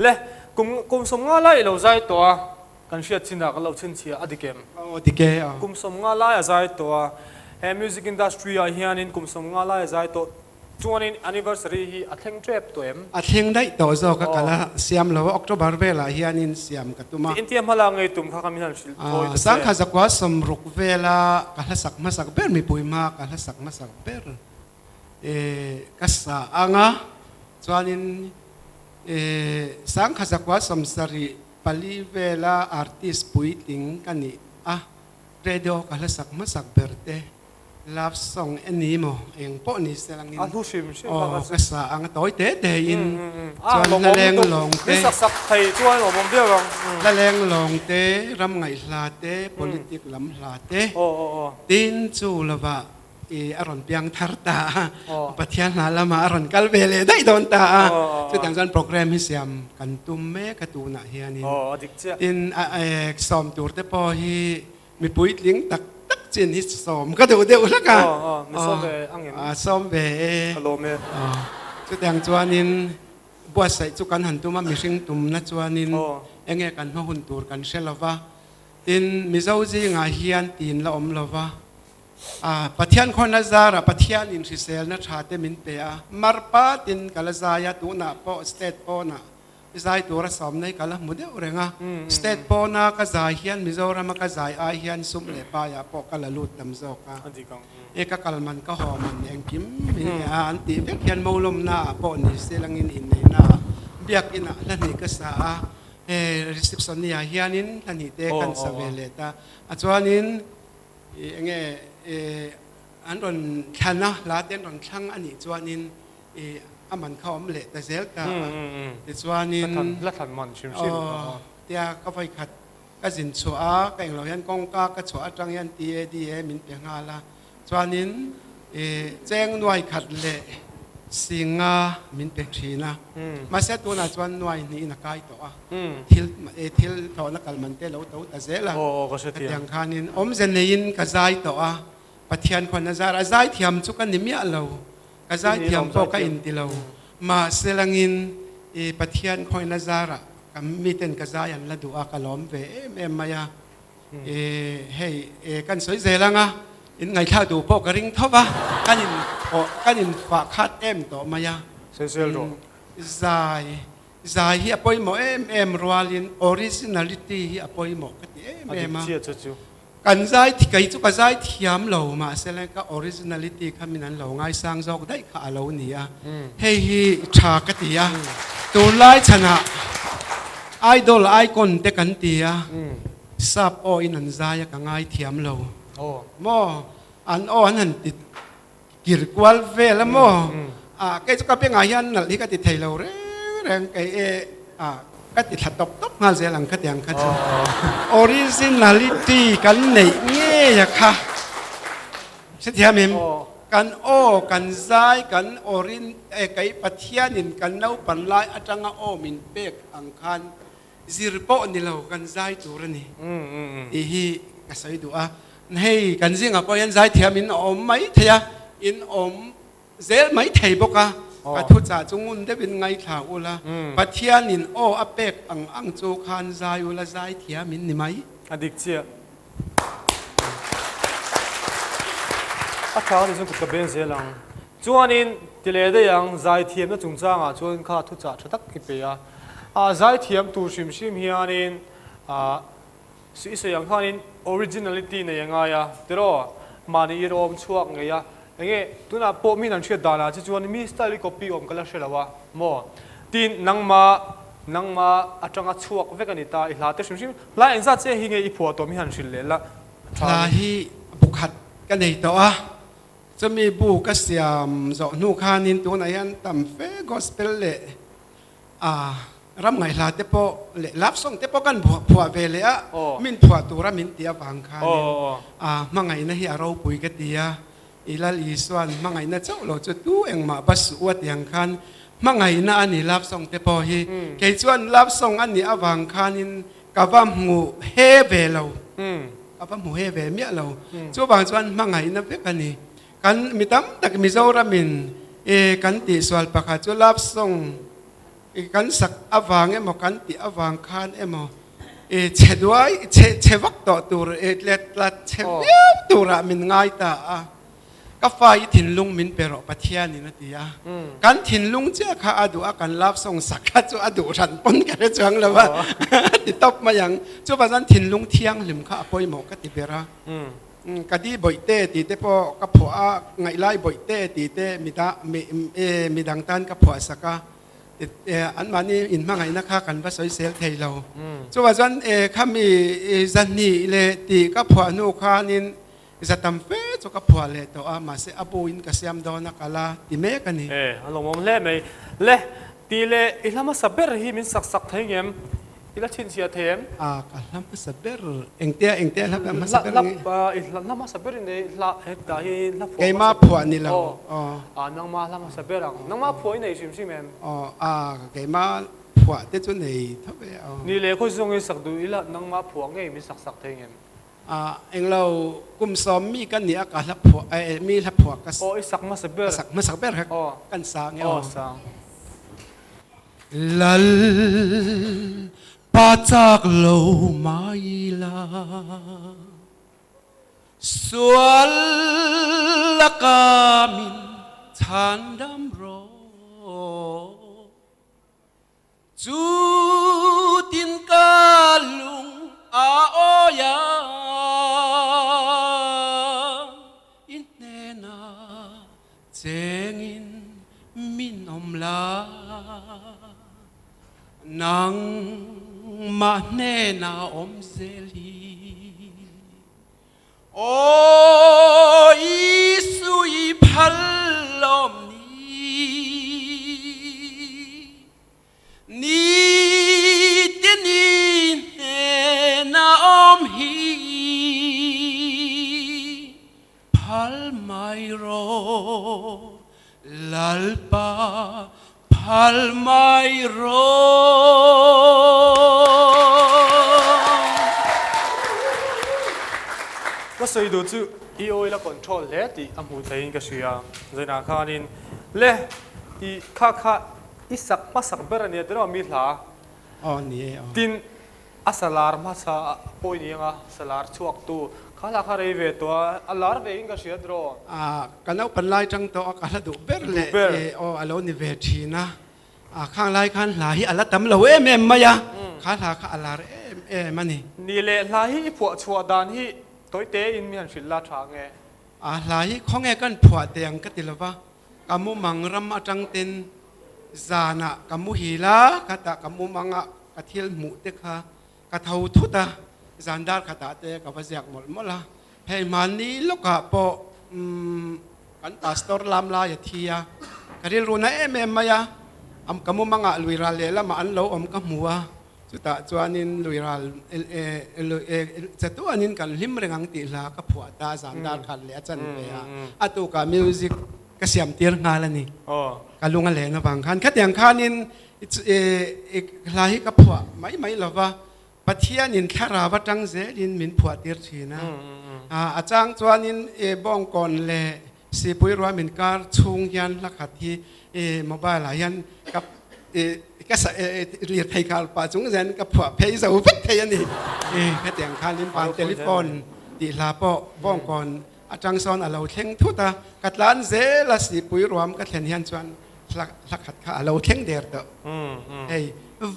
Le, kum kum 50 lai i lo zai tawh a, kan hriat chinah kan lo chhinchhiah a dik em? Aw dik e aw. Kum 50 lai a zai tawh a, he music industry ah hianin kum 50 lai a zai tawh chuanin anniversary hi a thleng tep tawh em? A thleng daih tawh zawk a, ka la siam lo a, October velah hianin siam ka tum a. Intia hma lak ngei tum kha ka min han hrilh thawi ta che. Sangkha zakua 60 vela ka hla sak hmasak ber mipui hma ka hla sak hmasak ber. Ka sa ang a, chuanin 1974 vela artist puitling ka nih a, radio ka hla sak hmasak ber te love song eni maw eng pawh ni se langin aw ka sa ang a, tawi te te in chuan hla leng lawng te, hla leng lawng te, ram ngaihhla te, politic lam hla te, tin chu lovah I a rawn piang thar ta a, Pathian hna lamah a rawn kal ve leh daih dawn ta a, chutiang chuan program hi siam kan tum mek a tunah hianin. Tin, sawm tur te pawh hi mipui tling tak tak chin hi sawm ka duh deuh hlek a, sawm ve e. Chutiang chuanin buatsaih chu kan han tum a, mihring tumna chuanin enge kan hma hun tur kan hre lo va, tin Mizo zingah hian tin la awm lo va. A, Pathian khawnna zarah Pathianin hriselna tha te min pe a, mar patin ka la zai a, tunah pawh state pawnah zai tura sawmna hi ka la hmu deuh reng a, state pawna ka zai hian Mizorama ka zai ai hian sum leh paiah pawh ka la lut tam zawk a, e ka kal man ka haw man engkim an tih vek hian Molawmnaah pawh ni se langin inneihnaah biakinah hla hnih ka sa a, he reception ni ah hianin hla hnih te kan sa ve leh ta a, chuanin I enge i an rawn thlan a, hla te an rawn thlang a nih chuanin i a man kha awm leh ta zel ta a, tichuanin La thlan man hrim hrim kha aw tia ka vawi khat ka zin chhuah a, ka englo hian kawngka ka chhuah atang hian TADA min pe nghal a, chuanin i cheng nuai khat leh singa min pe thin a, mahse tunah chuan nuai hnihin a kai tawh a. Thil thil thawhna kal man te lo to ta zel a, hetiang khanin awmze neiin ka zai tawh a, Pathian khawn a zar a, zai thiam chu ka ni miah lo, ka zai thiam pawh ka inti lo, mahse langin i Pathian khawn a zarah ka miten ka zai an la duh a, ka lawm ve em em mai a, i hei kan sawi zel ang a, in ngaihthlak duh pawh ka ring tho va, kan in kan infah khat em tawh mai a, zai Zai hi a pawimawh em em rualin originality hi a pawimawh ka ti em em a. Kan zai kei chu ka zai thiam lo mahse le ka originality kha min an lo ngaisang zawk daih kha a lo ni a. Hei hi tha ka ti a. Tunlai chhanah idol icon te kan ti a, sap aw in an zai a ka ngai thiam lo maw an aw an han ti Kir kual vel a maw? Ah, kei chu ka bengah hian nalh hi ka ti thei lo reng reng, kei e ah ka ti thla tawp tawp nghal zel ang khatiang kha chu. Originality kan neih ngei a kha. Hrethiam em? Kan aw, kan zai, kan orin e kei Pathianin kan naupan lai atanga aw min pek ang khan zir pawh ni lo kan zai tur a ni tih hi ka sawi duh a. Hei kan zingah pawh hian zaithiam in awm mai thei a, in awm zel mai thei bawk a, ka thuchah chu ngun deuhin ngaithla ula, Pathianin aw a pek ang ang chu khan zai ula zaithiam in ni mai. A dik chiah. A tha a ni chuan kut ka beng zel ang. Chuanin ti leh daih ang, zaithiamna chungchangah chuan kha thuchah tha tak i pe a. A zaithiam tur hrim hrim hianin i sawi ang khanin originality nei a ngai a, tiraw? Mahni i rawm chhuak ngei a, enge tunah pawh min an hriat danah che chuan mi style i copy awm ka la hre lo a, maw? Tin, nangma nangma atanga chhuak vek a ni ta, i hla te hrim hrim, hla engzat che hi nge i phuah tawh mi han hrilh leh la tha a ni. Hla hi bukhat ka nei tawh a, chumi bu ka siam zawh hnu khanin tunah hian tam fe gospel leh A ram ngaihla te pawh leh love song te pawh kan phuah ve leh a, min phuah tura min tih avang khanin a hmangaihna hi a ropui ka ti a, i Lal Isua'n hmangaihna chauh lo chu tu engmah va suh u a tih ang khan hmangaihna a ni love song te pawh hi. Kei chuan love song a nih avang khanin ka va hmu he ve lo, ka va hmu he ve miah lo. Chuvang chuan hmangaihna vek a ni. Kan mi tam tak Mizoramin e kan tihsual pakhat chu love song. Kan sak avang emaw kan tih avang khan emaw chhe duai chhe chhe vak tawh tur let tlat chhe viau turah min ngai ta a. Ka fa i thinlung min pe rawh Pathianin a ti a. Kan thinlung chiah kha a duh a, kan love song sak kha chu a duh hran pawn ka hre chuang lo a, a ti tawp mai ang. Chuvang chuan thinlung thianghlim kha a pawimawh ka ti ber a. Ka di bawihte tih te pawh ka phuah a, ngaihlai bawihte tih te midang tan ka phuah sak a. Anmahni inhmangaihna kha kan va sawisel thei lo. Chuvang chuan khami zahnih leh tih ka phuah hnu khanin za tam fe chu ka phuah leh tawh a, mahse a buin ka siam dawn a kal a ti mek a ni. E, a lawmawm hle mai. Le, tih leh i hla hmasa ber hi min sak sak thei ngem? I la chhinchhiah thei em? A, ka hla hmasa ber, engtia engtia hla hmasa ber nge? I hla hmasa ber i nei, hla hetah hi hla phuah hmasa. Keimah phuah ni lo. Aw, a nangmah hla hmasa ber ang. Nangmah phuah i nei hrim hrim em? Aw, a, keimah phuah te chu nei tho ve aw. Ni leh khawi zawng i sak duh ila nangmah phuah ngei min sak sak thei ngem? A, englo kum sawm mi ka nia ka hla phuah, mi hla phuah ka. Aw, i sak hmasa ber. Ka sak hmasa ber kha kan sa nge aw. Aw, sang. Lal pa chak lo mai la, sual laka min chhan dam rawh. Chutin ka lung a awi a, i hnenah Chengin min awm la, nangmah hnenah awm zel hi. Aw Isu i phal lawm ni, Nitin i hnenah awm hi. Phal mai rawh Lalpa, phal mai rawh. Ka sawi duh chu i oil a control hle tih a hmuh theihin ka hria. Zainah khanin le i kha kha i sak hmasak ber a nia tiraw mi hla. Aw ni e aw. Tin A salar hmasa pawh i ni ang a, salar chhuak tu kha hla kha rei ve tawh a, a lar ve in ka hriat rawh. A, ka naupan lai tang tawh a, ka hla duh ber leh aw a lo ni ve thin a, a khang lai khan hla hi a la tam lo em em mai a, kha hla kha a lar em em a ni. Ni leh hla hi i phuah chhuah dan hi tawi te in mi han hrilh la tha nge? A, hla hi khawnge kan phuah teh ang ka ti lova, ka mumang ram atang ten zanah ka muhil a, khatah ka mumangah Ka thil hmuh te kha ka tho thut a, zan dar khatah te ka va ziak mawlh mawlh a. Hei hmanni lawkah pawh kan pastor lam lai a thi a, ka rilru na em em mai a, ka mumangah lui ral lehlamah an lo awm ka hmu a, chutah chuanin lui ral chatuanin kan hlim reng ang tih hla ka phuah ta a, zan dar khat leh a chan ve a, a tukah music ka siam tir nghal a ni. Ka lung a len avang khan khatiang khanin Hla hi ka phuah mai mai lo va, Pathianin thlarau atang zelin min phuah tir thin a. A chang chuanin Bawngkawn leh Sipui ruam inkar chhung hian hla khat hi mobile ah hian ka lir thei khal pah chung zen ka phuah phei zo vek thei a ni. Hetiang khanin van telephone tih hla pawh Bawngkawn atang sawn a lo thleng thut a, ka tlan zel a Sipui ruam ka thlen hian chuan Hla khat kha a lo thleng der tawh. Hei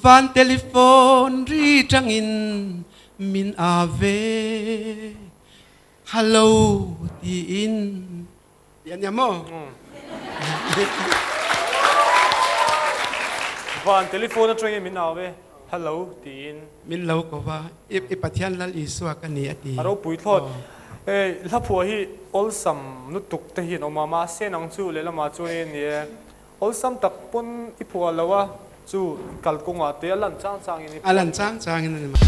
van telephone ri tangin min a ve hello tiin ti a nia maw? Van telephone atangin min au ve hello tiin. Min lo ko va, i Pathian Lal Isua ka ni a ti. A ropui thlawt. Hei hla phuah hi awlsam lutuk te hi an awm a, mahse nang chu lehlamah chuan ni e, awlsam tak pawn i phuah lo a, chu kalkawngah te a lan chang changin i phuah. A lan chang changin a ni mai.